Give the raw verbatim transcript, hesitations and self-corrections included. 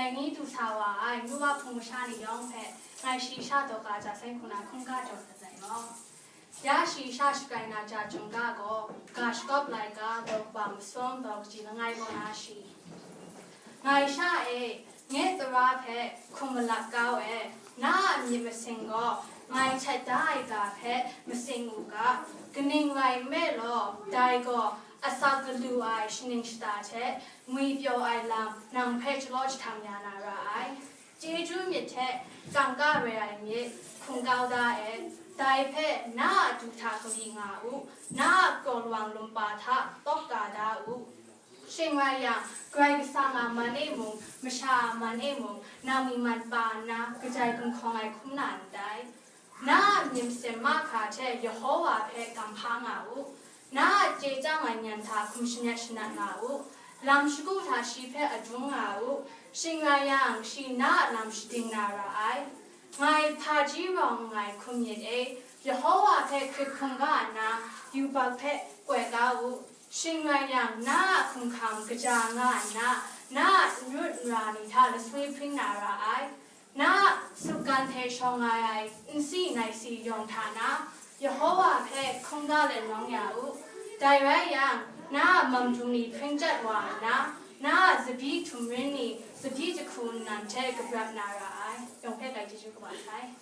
Dai ni du sa wa ai nu wa hpung masha ni yawng hpe ngai shayi sha daw ga ja sai hku na hkungga jaw dat ai maw? Ya shayi sha shagrai na ja chyum ga gaw, ga shakawp laika daw kaba masum daw kaji langai kaw na shi. Ngai sha e, nye tara hpe hkum malap kau e, na a myit masing gaw ngai htet da ai ga hpe masing u ga, kaning rai nme law, dai gaw asak galu ai shaning shata hte ngwipyaw ai lam nang hpe chalaw jahtang ya na ra ai. Chyeju myit hte kangka re ai myit hkum kau da e, dai hpe na a du hta kabi nga u, na a kraw lawang lumpa hta tawk ka da u. Shing rai yang, Karai Kasang a man e mung, masha a man e mung, nang myi man pa nna kajai gumhkawng ai hkum na ndai. Na a myit masin mahkra hte Yehova hpe gam hpa nga u. Na a chye chyang ai nyan hta hkum shanat shanat nga u. Lam shagu hta shi hpe adun nga u. Shing rai yang, shi na a lam shading na ra ai. Ngai hpaji rawng nngai hkum myit e, Yehova hpe hkrit hkungga nna, yubak hpe koi kau u. Shing rai yang, na a hkumhkrang kaja nga nna, na a n rut n ra ni hta laswi hpring na ra ai. Na a sutgan hte shawng ai ai nsi naisi yawng hta na, Yehova hpe hkungga let nawng ya u. Dai rai yang, na a mamdum ni hpring chyat wa nna, na a tsabyi htumrin ni tsabyi jahku nnan hte kabrat na ra ai. Yawng hpe grai chyeju kaba sai.